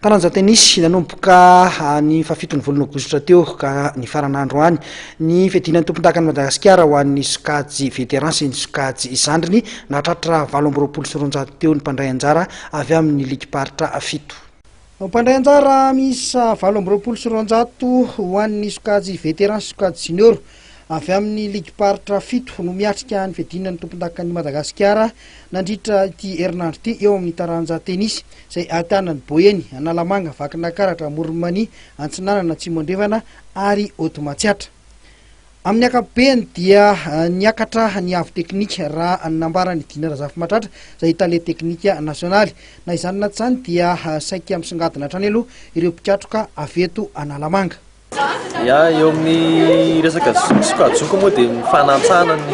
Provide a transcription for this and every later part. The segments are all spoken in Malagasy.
Taranja tenisy, nanomboka ny fahafiton'ny volana aogositra teo ka nifarana androany ny fiadiana ny tompondakan'i Madagasikara ho an'ny sokajy vétéran sy ny sokajy zandriny. Nahatratra 228 teo ny mpandray anjara avy amin'ny ligim-paritra fito. Mpandray anjara miisa 228 ho an'ny sokajy vétéran sy sokajy junior avy amin'ny ligim-paritra fito no miatrika ny fiadiana ny tompondakan'i Madagasikara nandritra ity herinandro ity eo amin'ny taranja tenisy izay ahitana an'i Boeny, Analamanga, Vakinakaratra, Amoron'i Mania, Antsinanana, Atsimo Andrefana ary Haute Matsiatra. Amin'ny ankapobeny dia niakatra ny avo teknika raha ny nambaran'i Dina Razafimahatratra izay tale teknika nasionaly. Na izany na tsy izany dia saika misongadina hatrany aloha ireo mpikatroka avy eto Analamanga. Ya, eo amin'ny resaka sokajoko moa dia mifanantsana ny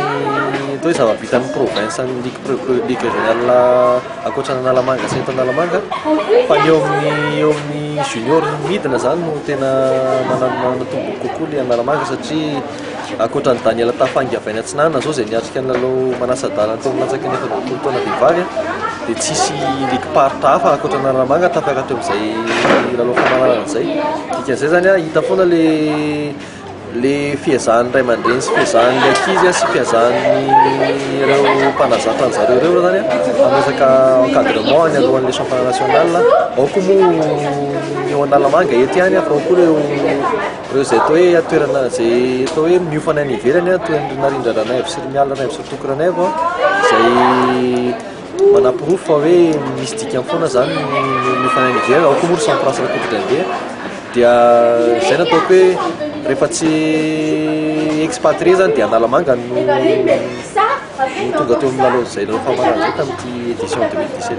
atao hoe zava-bitan'ny province ny ligue ligue régionale ankoatra an'Analamanga sy eto Analamanga fa ny eo amin'ny eo amin'ny junior midina zany no tena manatombo kokoa le Analamanga satria ankoatra an'i Daniel Tafangy avy any Atsinanana zao izay niatrika ny lalao manasa-dalana teo amin'ny latsaky ny 24 taona vehivavy dia tsisy ligue paritra hafa ankoatra an'Analamanga tafaka teo amin'izay lalao famaranana izay. Dikan'izay zany hita foana le le fiezahan'ny ray aman-dreny sy fiezahan'ny ankizy sy fiezahan'ireo mpanazatra an'zareo ireo zany amin'ny resaka encadrement any alohan'le championnat national. Ao koa moa ny eo Analamanga eto ihany fa ao koa ireo ireo izay atao hoe toerana izay atao hoe miofana any ivelany toy ny ry Narindra Ranaivo sy ry Miala Ranaivo sy ry Toky Ranaivo izay manaporofo fa hoe misy dikany foana zany ny miofana any ivelany. Ao koa moa ry San François Rakotondraibe dia izay no ataoko hoe rehefa tsy expatrié zany dia Analamanga no no tonga teo amin'ny lalao izay lalao famaranana izay tamin'ity édition 2017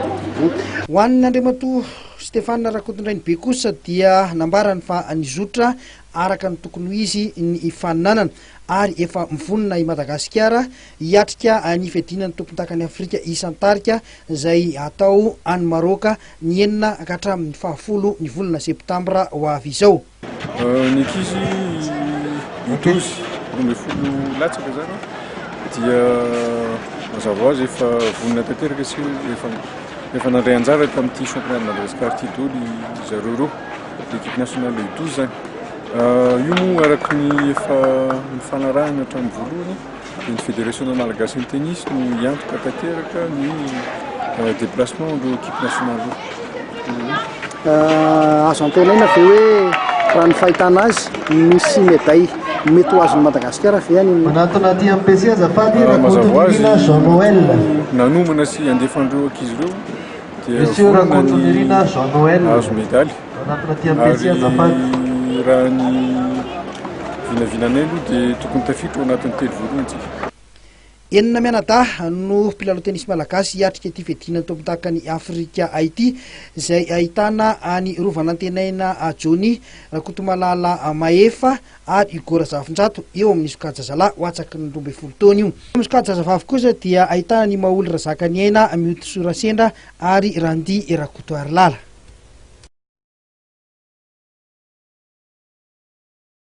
ity. Ho an'ny Andriamatoa Stéphane Rakotondrainibe kosa dia nambarany fa nizotra araka ny tokony ho izy ny faninanana ary efa mivonona i Madagasikara hiatrika ny fiadiana ny tompondakan'i Afrika isan-tarika izay hatao any Maroka ny enina ka hatramin'ny fahafolo ny volana septambra ho avy izao. Ny ankizy U12, 12 latsaka izany dia mazava ho azy efa vonona tanteraka isika, efa efa nandray anjara tamin'ity championnat de Madagascar ity daholo zareo ireo, l'équipe nationale U12 izany. Io moa araka ny efa nifanarahana hatramin'ny voalohany dia ny federasiona malagasin'ny tennis no hiantoka tanteraka ny déplacement ireo équipe nationale ireo. Azo antenaina ve hoe raha ny fahitana azy misy médaille mety ho azon'i Madagasikara ve any amin'ny Manatona aty amin'ny PC azafady Mazava ho azy Rakotonirina Jean Noël. nanomana sy handefa an'ireo ankizy ireo dia Monsieur vonona ny Rakotonirina Jean Noël. hahazo medaly. Manatona aty amin'ny PC azafady. Ary raha ny vinavinanay aloha dia tokony tafiditra ao anatin'ny telo voalohany tsika. Enina mianadahy no mpilalao tenisy malagasy hiatrika ity fiadiana ny tompondakan'i Afrika ity, izay ahitana an'i Rovanantenaina Johnny, Rakotomalala Mahefa ary Hugo Razafinjato eo amin'ny sokajy zazalahy ho atsaky ny 12 taona io. Eo amin'ny sokajy zazavavy kosa dia ahitana an'i Maholy Razakaniaina, Miotisoa Rasendra ary Randy Rakotoarilala.